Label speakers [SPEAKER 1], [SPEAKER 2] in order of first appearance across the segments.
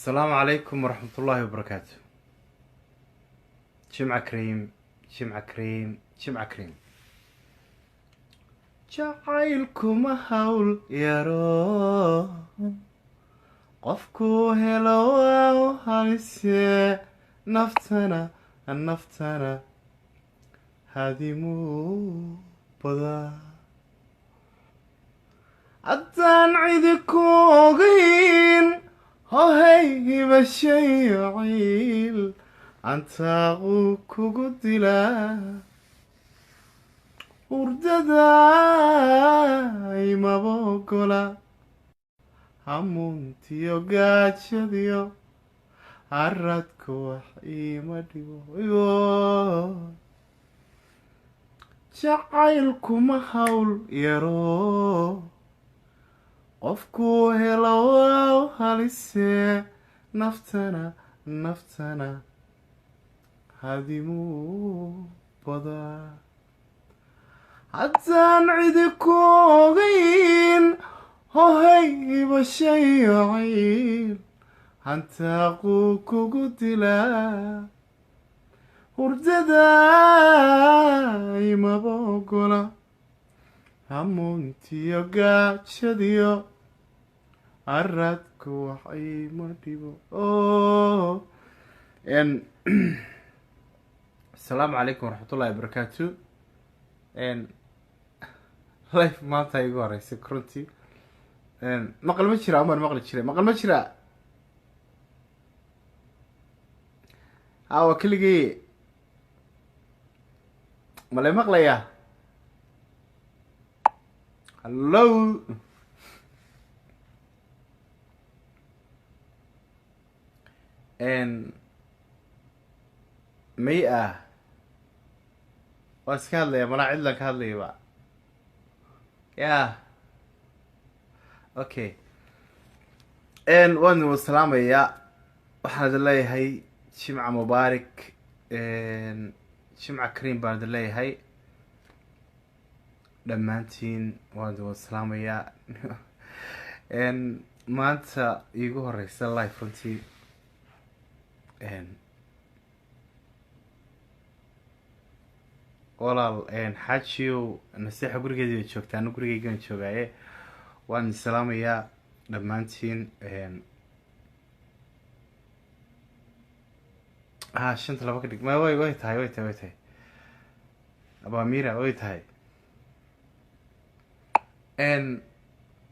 [SPEAKER 1] Asalaamu calaykum waraxmatullaahi wabarakaatu. Jimca kariim, jimca kariim, jimca kariim. Jacaylkuma hawl yaro, qofkuu helo waa u halise, naftana naftana hadimuu badaa. Haddaan cidi ku ogayn, hohay hibashayo ciil antaaquu kugu dilaa, hurdada imaba ogola, hamuuntiyo gaajadiyo haradku wax iima dhibo. Jacaylkuma hawl yaro, qofkuu helo waa u halise, naftana naftana hadimuu badaa. Haddaan cidi ku ogayn, hohay hibashayo ciil hantaaquu kugu dilaa, hurdada imaba ogola, hamuuntiyo gaajadiyo aradku wax iima dhibo. Asalaamu calaykum waraxmatullahi wabarakaatu. Live maanta igu horeysay runtii. Maqal ma jira? Amaan maqli jiray. Maqal ma jira? Ha, waa keligii malay maqlaya. Hallo, may ah, waan iska hadlaya malaa, cidlan ka hadlayaba ya. Okay, waan idin salaamayaa. Waxaan idin leeyahay jimca mubaarak, jimca kariim baan idin leeyahay dhammaantiin. Waan idin salaamayaa. Maanta iigu horeysa live runtii. Walaal xaajiyow, naseexa gurigeedii bay joogtaa, anu gurigeygaan joogaaye. Waan idin salaamayaa dhammaantiin. Ha, shanta laba ka dhig. Ma way way tahay, way tahay, way tahay, abamira way tahay.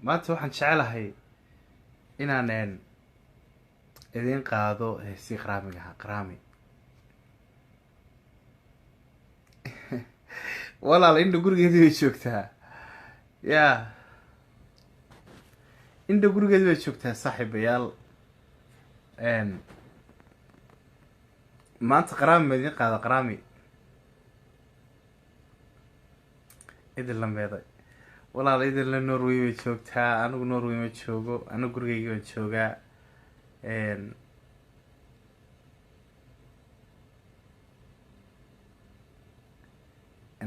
[SPEAKER 1] Maanta waxaan jecelahay inaan idiin qaado heesii qaraamiga ahaa. Qaraami walaal, indha gurigeedii bay joogtaa ya, indha gurigeedii bay joogtaa. Saaxiibayaal, maanta qaraami ma idiin qaada? Qaraami idin la meeday walaal? Idinla Norway bay joogtaa, anigu Norway ma joogo, anigu gurigeyga baan joogaa.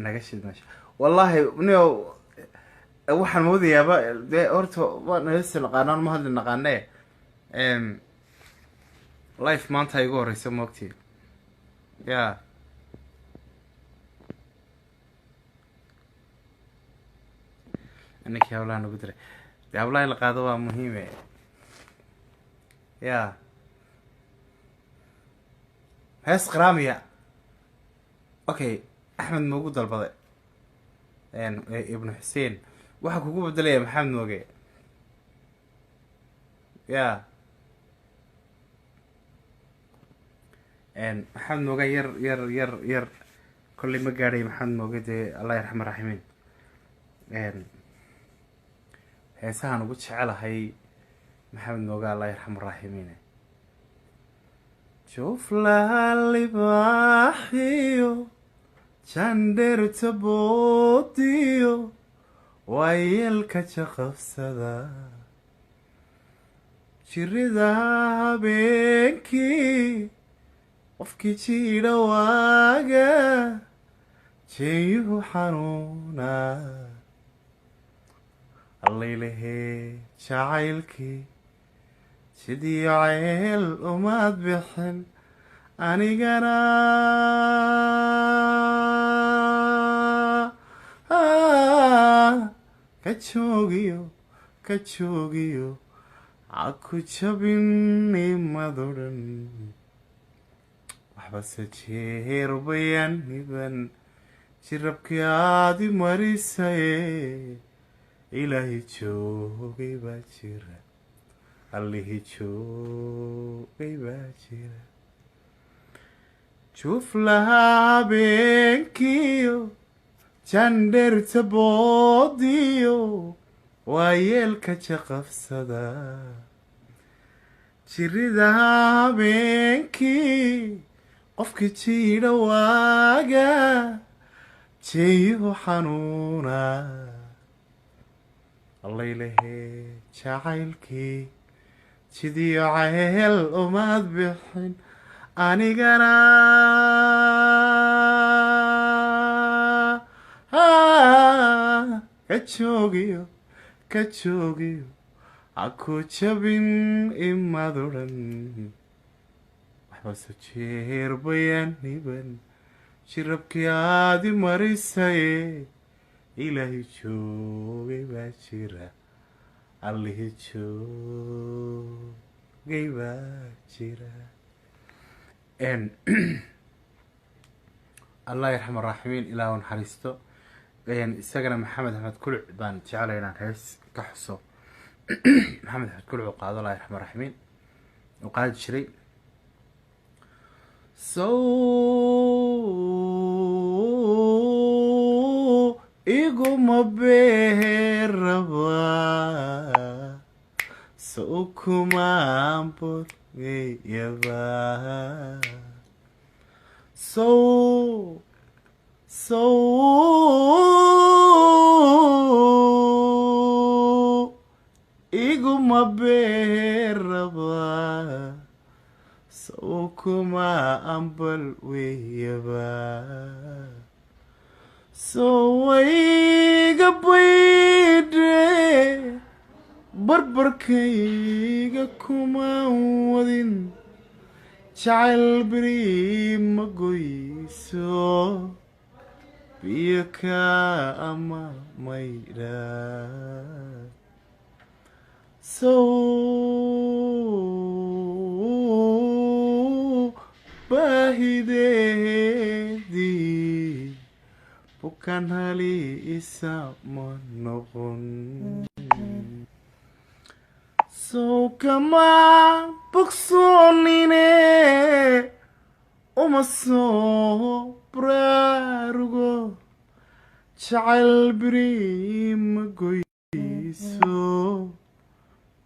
[SPEAKER 1] Naga shid meesha wallahi. Nio waxaan moodayaaba dee, horta waan heesta naqaanaan, ma hadli naqaane. Live maanta igu horeysa moogtii ya. Ninkii hawlaha nagu diray dee, hawlaha in la qaado waa muhiime ya. Hees qaraamiya, okay. Axmed moogu dalbaday Ibnu Xuseen, waxaa kugu bedelaya Maxamed Mooge ya. Maxamed Mooge yar yar yar yar kolley ma gaadhay. Maxamed Mooge dee, Allah yarxam raxiimiin. Heesahan ugu jecelahay Maxamed Mooge, Allah yarxam raaximiin. Jufla libaaxiyo jandheerta boodiyo waayeelka jaqabsada, jirida habeenkii qofkii jiidha waaga jeeyuhu xanuuna, allaylahee jacaylkii Sidii ceel umaad bixin anigana ka joogiyo, ka joogiyo, ha ku jabin imadodhan. Waxbase jeerbayaan hiban jirabkii aadi marisaye. Ilaahi joogay baa jira, Allihii joogay baa jira. Juuf lahaa habeenkiyo jandheerta boodiyo waa yeelka jaqafsada jirida habeenkii. Qofkii jiidha waaga jeeyuhu xanuuna. Allaylehe jacaylkii sidiyo ceel umaad bixin anigana ka joogiyo, ka joogiyo, ha ku jabin imadodhan. Waxbase jeerbayaan hiban jirabkii aadi marisaye. Ilaahi joogay baa jira, Allihii joogay baa jira. Allah yarxam araaximiin, Ilaah u naxariisto isagana. Maxamed Axmed Kuluc baan jeclay inaan hees ka xuso. Maxamed Axmed Kuluc uu qaado, Allah yarxam araaximiin, uu qaadi jiray. Sow iguma beeraba, sow kumaan borgeyaba, sow iguma beeraba, sow kuma ambal weyaba, sowayga baydhe barbarkayga kuma wadin. Jacayl beri ma goyso, biyo ka ama maydha. Sow baahideedii bukaan hali isa ma noqon, sow kama bogsoonine uma soo baraarugo. Jacayl beri ma goyso,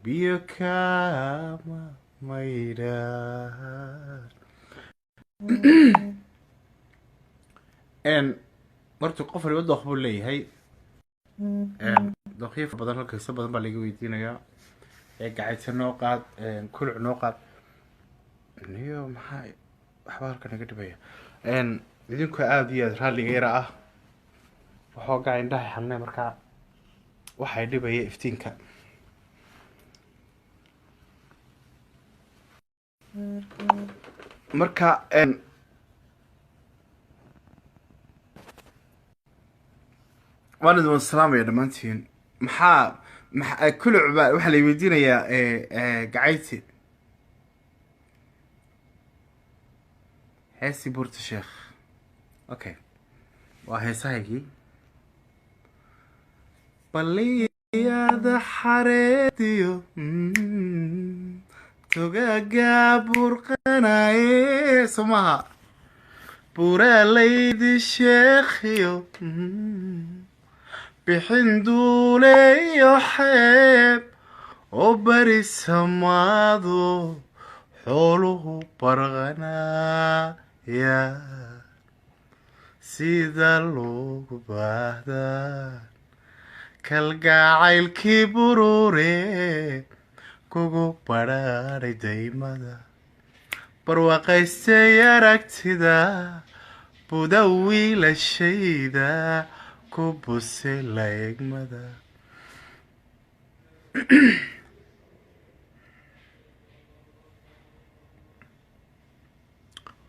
[SPEAKER 1] biyo kama maydha. Horta qof waliba dooq buu leeyahay, dooqyo fara badan. Halkayso badan baa laga weydiinayaa ee gacayta noo qaad, Kuluc noo qaad. Niyo, maxaa waxba halkan naga dhibaya? Idinku aada iyo aada raalliga yara ah. Waxoogaa indhaha xanuunay, markaa waxay dhibaya iftiinka. Marka waan idin wada salaamaya dhammaantiin. Maxaa Kuluc baa waxaa la weydiinayaa gacayti heesi Buurta Sheekh. Okay, waa heesahaygii baliyada xareediyo togaga burqanaye somaha buraalaydi sheekhiyo bixin duuleyo xeeb oo beri samaado xooluhu barqanaya sida loogu baahdaa kalgacaylkii burure kugu badhaadhay daymada barwaaqaystay aragtida buda wiilashayda ku buse laegmada.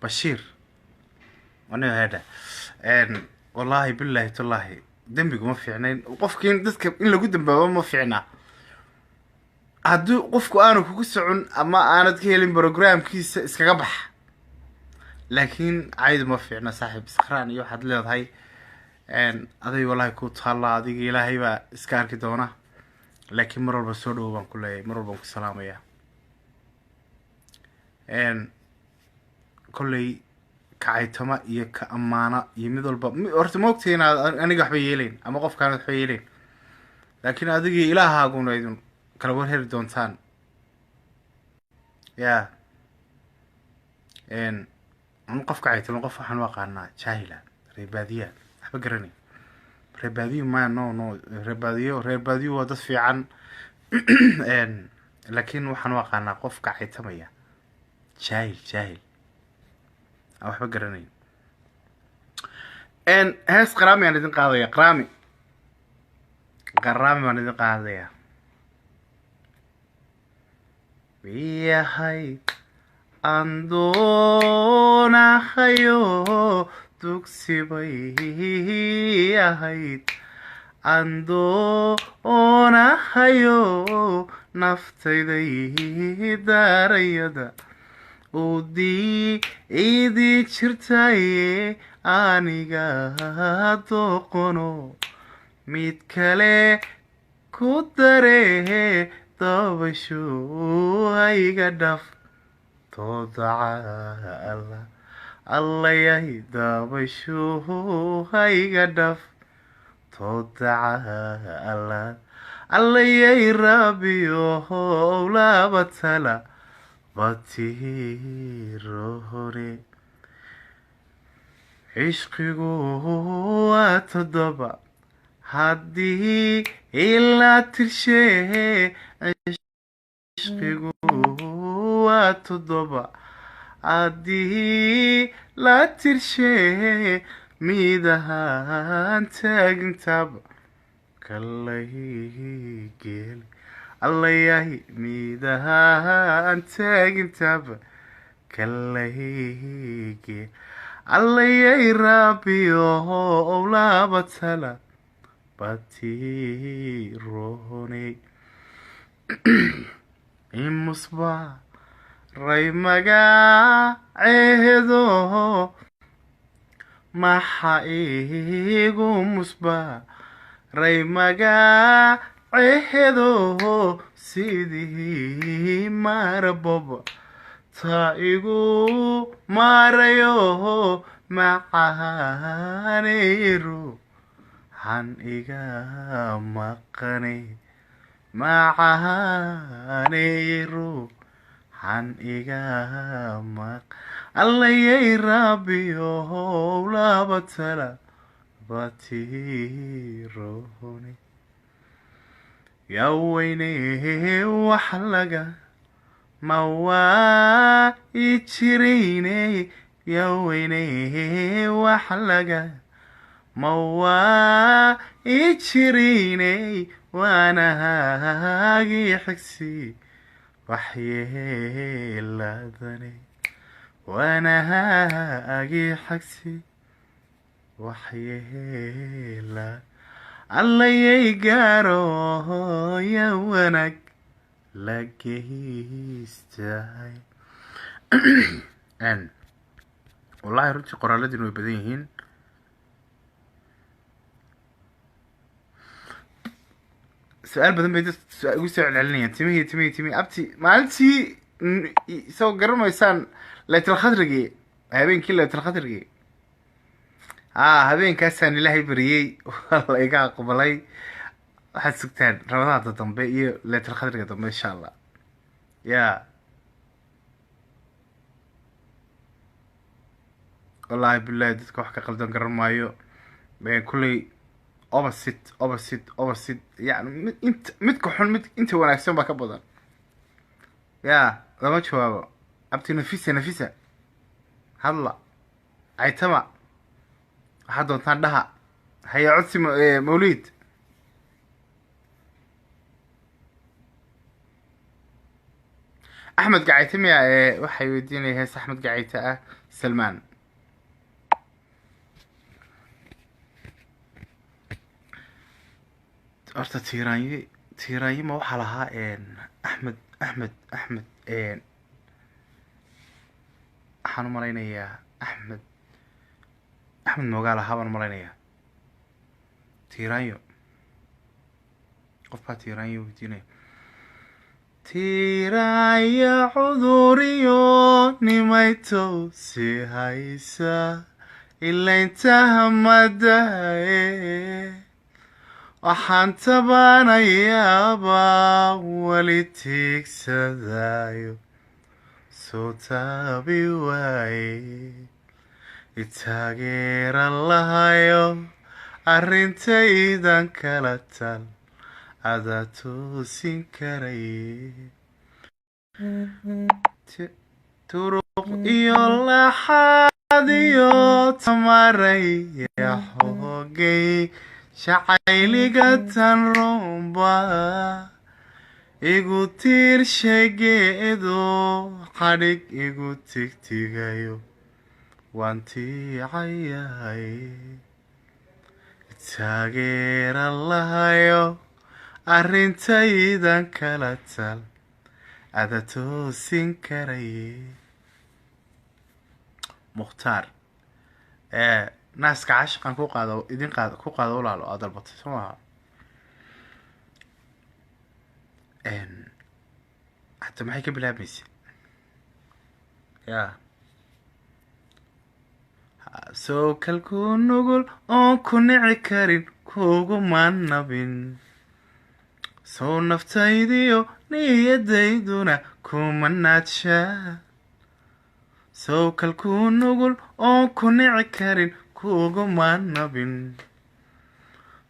[SPEAKER 1] Bashiir aniga heedha. Wallaahi bilaahi tallaahi, dembigu ma fiicnayn. Qofki in dadka in lagu dambaabo ma fiicna. Haddii qofku aanu kugu socon ama aanad ka helin programkiisa, iskaga bax, laakiin caydu ma fiicna, saaxiib. Sakhraan iyo waxaad leedahay aday wallahi ku taallaa, adiga Ilaahay baa iska arki doona. Laakiin mar walba soo dhowo baan ku leeyahay, mar walbaan ku salaamaya. Kolley kacaytama iyo ka ammaana iyo mid walba horta ma ogtahay inaad aniga waxba yeeleyn ama qofkaanad waxba yeeleyn, laakiin adigii Ilaahaaguna idin kala war heli doontaan. Ya anu qof kacaytama, qof waxaan u aqaanaa jaahila, reer baadiya, waxba garanay. Reer baadiyo ma, no, no, reer baadiyo, reer baadiyo waa dad fiican, laakiin waxaan u aqaanaa qof kacaytamaya jaahil, jaahil aan waxba garanayn. Hees qaraami aan idin qaadaya, qaraami, qaraami baan idin qaadaya. Miyahay aan doonahayo dugsi bay ahayd, aan doonahayo naftayday daarayada u diidi jirtaye, aniga doqono mid kale ku daree, dabashu hayga dhaf toodaca alla Allayahay, dabashu hayga dhaf toodaca Alla Allayay, Rabbiyow laba tala batirohore. Cishqigu waa toddoba haddii ilaa tirshee, cishqigu waa toddoba haddii la tirshee, midahaan taagintaba kalaygeel Allayahay, midahaan taagintaba kalaygeel Allayay, Rabbiyow laba tala batirooney. Imusba ray magaceedo, maxa igu musba ray magaceedo, sidii marabob ta igu maarayo, macaaneyru han iga maqanay, macaaneyru han iga maq Allayay, Rabbiyow laba tala batiroone. Yaa weyne wax laga ma waa i jirayne, yaa weyne wax laga ma waa i jirayney, waanahaagii xigsi waxyeeladane, waanahaagii xigsi waxyeela Allayay, gaaro ya wanaag la geystay. Wallahi runtii qoraaladiin way badan yihiin. Su-aal badan bay dad igu soo celcelinayaan. Timihii, timihii, timihii abti maalintii isagoo garanaysaan laytalkhadrigii, habeenkii laytalkhadrigii, habeenkaasaan Ilaahay bariyey, waa la iga aqbalay. Waxaad sugtaan Ramadaanta dambe iyo laytalkhadriga dambe, insha Allah. Ya wallahi billahi, dadka wax ka qaldan garan maayo. Kulley opposite, opposite, opposite, yani mid int midka xun, mid inta wanaagsan baa ka badan. Ya lama jawaabo. Abti Nafisa, Nafisa, hadla, caytama, waxaad doontaan dhaha. Haya codsi Mawlid. Axmed Gacayte miya? Ee waxay weydiinaya hees Axmed Gacayte ah. Salmaan, horta tiiraanyi tiiraanyi ma waxaa lahaa Axmed Axmed Axmed, waxaan u malaynayaa Axmed Axmed Moogaa lahaa baan umalaynayaa. Tiiraanyo, qof baa tiiraanyo weydiinaya. Tiiraanya cuduriyo nimaytow si haysa ilayntahamadaye, waxaan tabaanayaaba weli tiigsadayo soo taabi waaye, itaageera lahayo arrintaydan kala tal adaa toosin karaye, turuq iyo laxaad iyo tamaraya xoogay jacayliga tan rumba igu tiir sheegeedo xadhig igu tigtigayo waan tiicayahay, taageera lahayo arrintaydan kala tal ada toosin karaye. Mukhtaar, naaska caashiqan ku qaado, idin qaad ku qaado walaalo, aad dalbatay soo maaha? Hata maxay ka bilaabmaysa ya soo kalku nugul oon ku nici karin kuguma nabin, sow naftaydiyo niyadayduna kuma naadsha, sow kalku nugul oon ku nici karin kuguma nabin,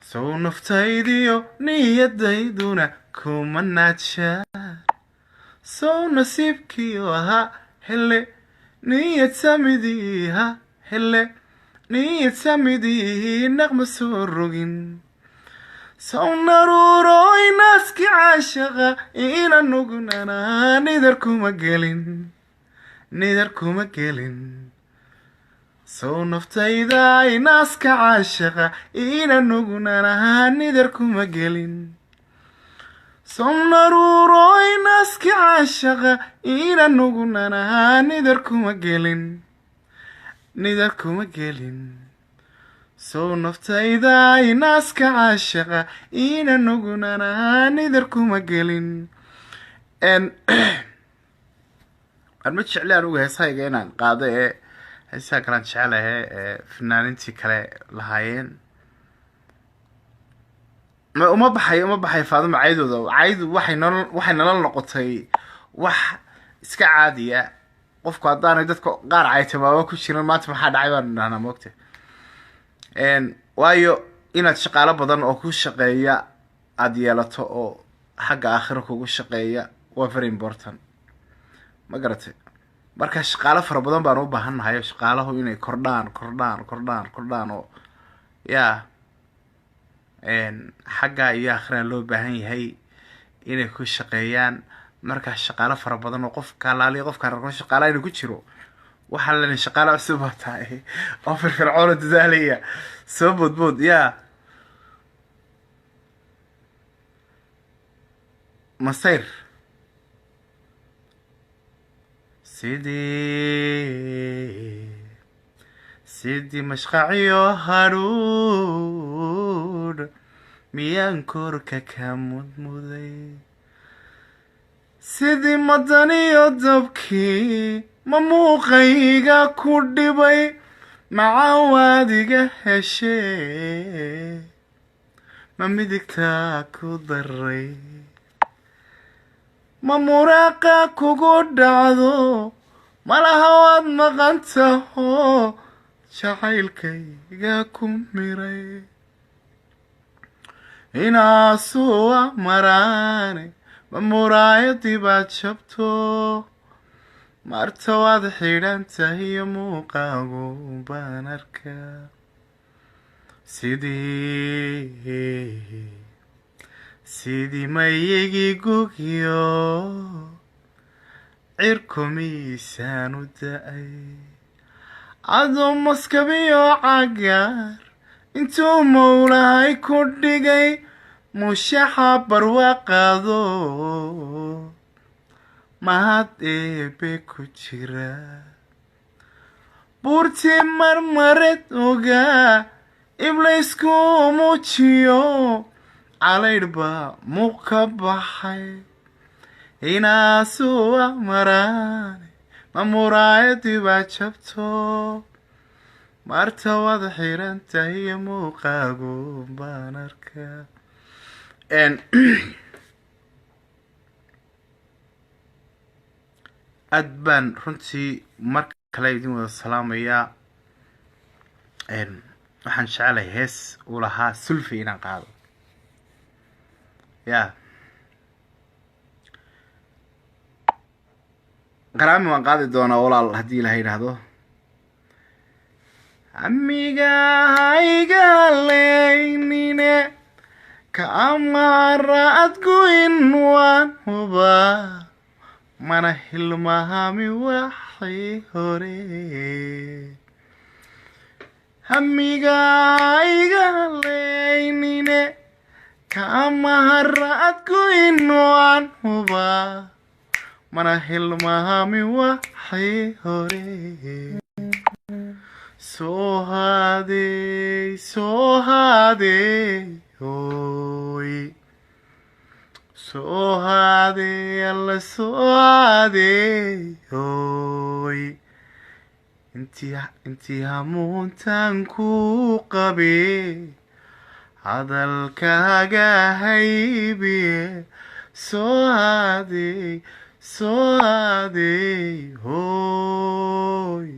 [SPEAKER 1] sow naftaydiyo niyadayduna kuma naadsha, sow nasiibkiyo ha hele niyad samidii ha hele niyad samidii naqma soo rogin, sow naruuroy naaski caashaqa ina nugnana nidar kuma gelin, nidar kuma gelin, sow naftayda naaska caashaqa ina nugnana nidar kuma gelin, sow naruuroy naaski caashaqa ina nugnana nidar kuma gelin, nidar kuma gelin, sow naftayda naaska caashaqa ina nugnana nidar kuma gelin. Aan ma jecli anugu heesahayga inaan qaado ee heesaha kalean jecelahe ee fanaanintii kale lahaayeen. Ma uma baxay, uma baxay Faaduma caydooda. Caydu waxay nolo waxay nala noqotay wax iska caadiya. Qofku haddaanay dadka qaar caytamaaba ku jiran, maanta maxaa dhacay baanu dhahnaa, moogta? Waayo, inaad shaqaalo badan oo ku shaqeeya aada yeelato oo xagga aakhira kugu shaqeeya waa very important, ma garatay? Marka shaqaalo fara badan baan u baahan nahay oo shaqaalahu inay kordhaan, kordhaan, kordhaan, kordhaan oo ya xagga iyo aakhirana loo baahan yahay inay ku shaqeeyaan. Marka shaqaalo fara badan oo qofka alaaliya qofkaan arko shaqaalaha inuu ku jiro, waxaa lena shaqaalo cusub baa tahay oo firfircoon oo dadaalaya, soo boodbood ya masayr. Sidii mashqaciyo hadhuudh miyaan korka ka mudmuday, sidii madaniyo dabkii ma muuqayga ku dhibay, macawaadiga heshee ma midigtaa ku daray, ma muraaqa kugu dhacdo, malaha waad maqan taho jacaylkayga ku miray, inaasuwa maraane ma muraayadii baad jabto, marta waad xidhan tahiyo muuqaagu baan arkaa, sidii mayigii gugyo. Cirku miisaanu da-ay, adoo maskabiyo cagaar intuu mowlahay ku dhigay, mushaxa barwaaqado mahad Eebe ku jira. Buurtii marmareed ogaa Iblaysku muujiyo, calaydh baa muuq ka baxay. Inaasuwa maraane, ma muraayadii baa jabto? Marta waad xiran tahay, muuqaagu baan arkaa. Aad baan runtii mar kale idin wada salaamayaa. Waxaan jecelahay hees uu lahaa Sulfi inaan qaado. Ya qaraami waan qaadi doonaa, walaal, haddii Ilaha yidhaahdo. Amiga hayga leynine, ka amaara adguin waan hubaa, mana hilmahami waxii hore. Hamiga hayga leynine, ka amahara adguin waan hubaa, mana hilmahami waxii hore. Soo haadey, soo haadey, hooy, soo haadey, Alla, soo haadey, hooy. Intii hamuuntaan ku qabee, hadalkaaga haybiye, soo haadey, soo haadey, hooy.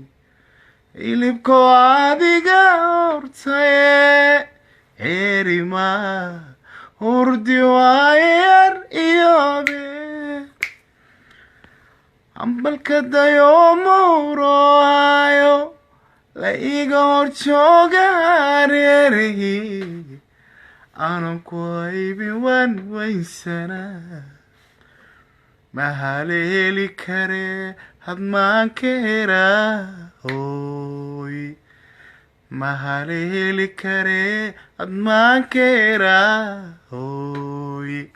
[SPEAKER 1] Hilibko adiga hortaye, erima hurdi waayar iyobe, hambalka dayomowrohayo, la iga hor jooga reerihi, aanan ku haybin waan weynsanaa. Mahaleeli kare hadmaan ka heraa, hooy, mahaleeli kare hadmaan ka heraa, hooy.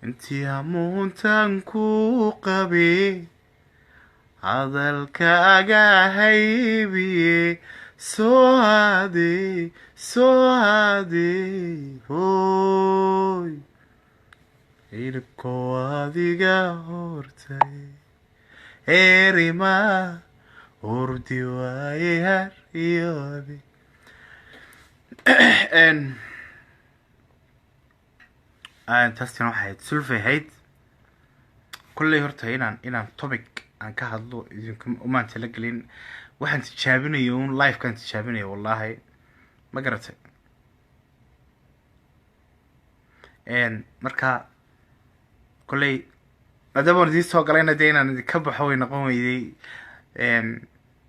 [SPEAKER 1] Intii hamuuntaan ku qabee, hadalkaaga haybiye, soo haadey, soo haadey, hooy. Hilibko adiga hortay, erima hurdi waaye har iyo abi. Taasina waxay ahayd sulfay ahayd. Kolley horta inaan topic aan ka hadlo idinku umaan talagelin. Waxaan tijaabinaya un livekaan tijaabinaya, wallahi, ma garatay? Marka kolley maadaama aan idiin soo galayna, dee inaan idinka baxo way noqon weyday.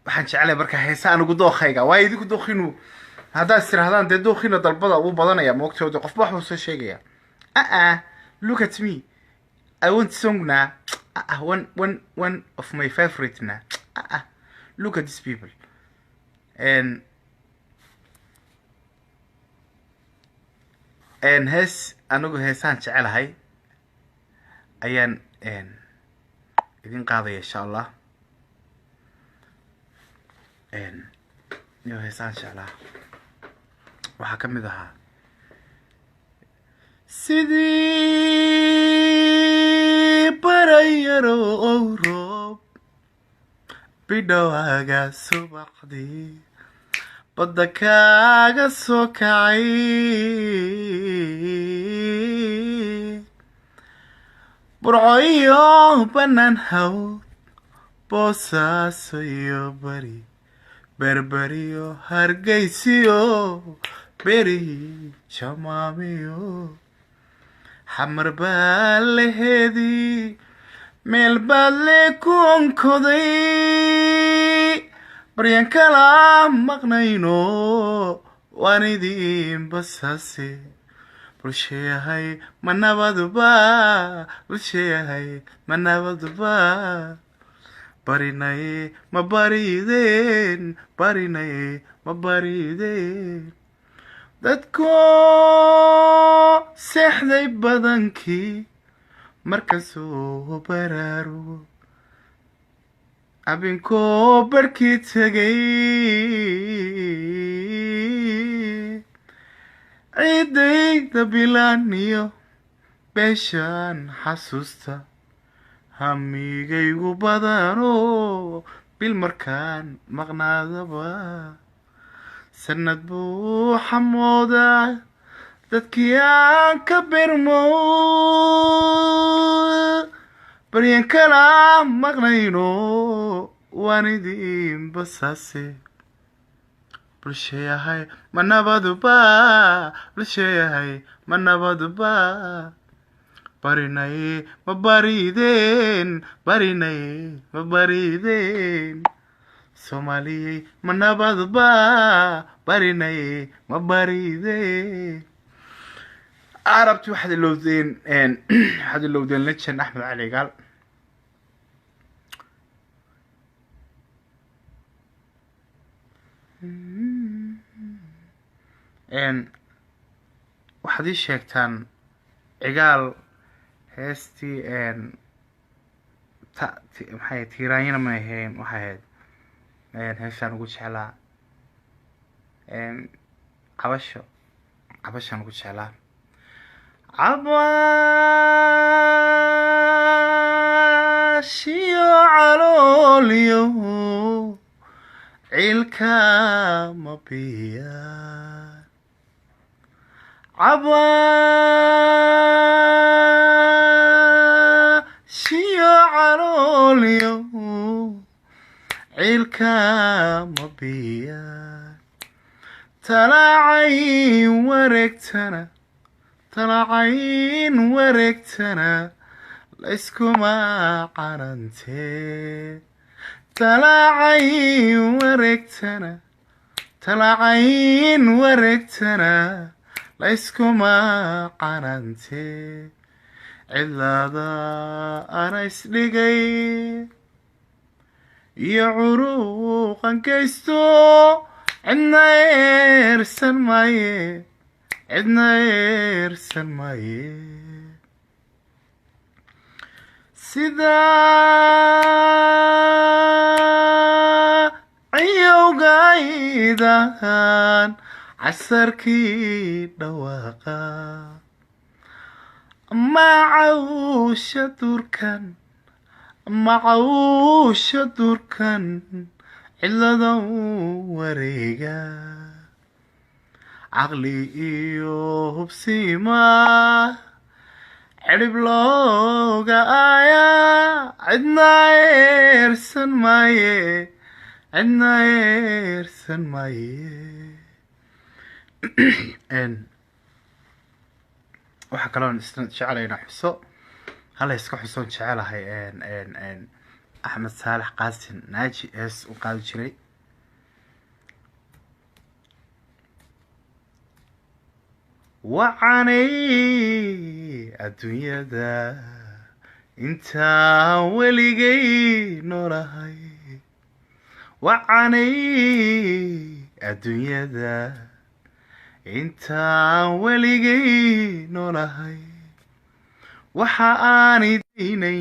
[SPEAKER 1] Waxaan jeclay marka heesa anigu dookayga, waayo idinku dookiinu haddaad is tirahdaan dee dookiina dalbada wuu badanaya, maogtooda qofba waxbuu soo sheegaya. Uh look at me, I want song na one of my favorite na. Look at these people. And hees anigu heesaan jecelahay ayaan idin qaadaya, insha Allah. Iyo heesaan jeclaa waxaa ka mid ahaa sidii barayaro ow roob bidhowaaga subaxdii badda kaaga soo kacay, Burco iyo bannaan hawd, Boosaaso iyo bari, Berberiyo Hargeysiyo, berihii Jamaamiyo, Xamar baa laheedii, meel baad le ku onkoday, baryan kala maqnayno waan idin basaase. Bulshayahay, ma nabaduba? Bulshayahay, ma nabaduba? Barinay, ma barideen? Barinay, ma barideen? Dadku seexday badankii markasuu baraarugo, abinkoo barhkii tegay, ciidayda bilaaniyo beeshaan xasuusta, hamigaygu badanoo bil markaan maqnaadaba sanad buu xamoodaa, dadkii aan ka birmo baryan kala maqnayno, waan idin basaase. Bulshayahay, ma nabaduba? Bulshayahay, ma nabaduba? Barinay, ma barideen? Barinay, ma barideen? Soomaaliyey, ma nabaduba? Barinay, ma barideen? Arabti waxaad ilowdeen, waxaad ilowdeen legend Axmed Cali Gaal. Waxaad ii sheegtaan Cigaal heestii ta maxay tiiraanyana ma ahayn, waxay ahayd heeshaan ugu jeclaa Cabasho, Cabashaan ugu jeclaa. Cabashiyo calooliyo ciilka ma biyaan, cabashiyo calooliyo ciilka ma biyaan, talacayn wareegtana, talacayn wareegtana layskuma carantee, talacayn wareegtana, talacayn wareegtana layskuma carantee, cidlaada ana isdhigay iyo curuqan geysto, cidna eersan maaye, cidna eersan maaye. Sida ciyowgaydan casarkii dhawaaqa, macawsha durkan, macawsha durkan cidlada wareega, caqli iyo hubsiima cidhib looga aayaa, cidna eersan maaye, cidna eersan maaye. Waxaa kaloon isna jeclay inaan xuso, hala iska xusoon jecelahay Axmed Saalax Qaasin Naaji, hees u qaadi jiray. Wacanay adduunyada intaan weligay noolahay, wacanay adduunyada intaan weligay noolahay, waxa aanay daynay.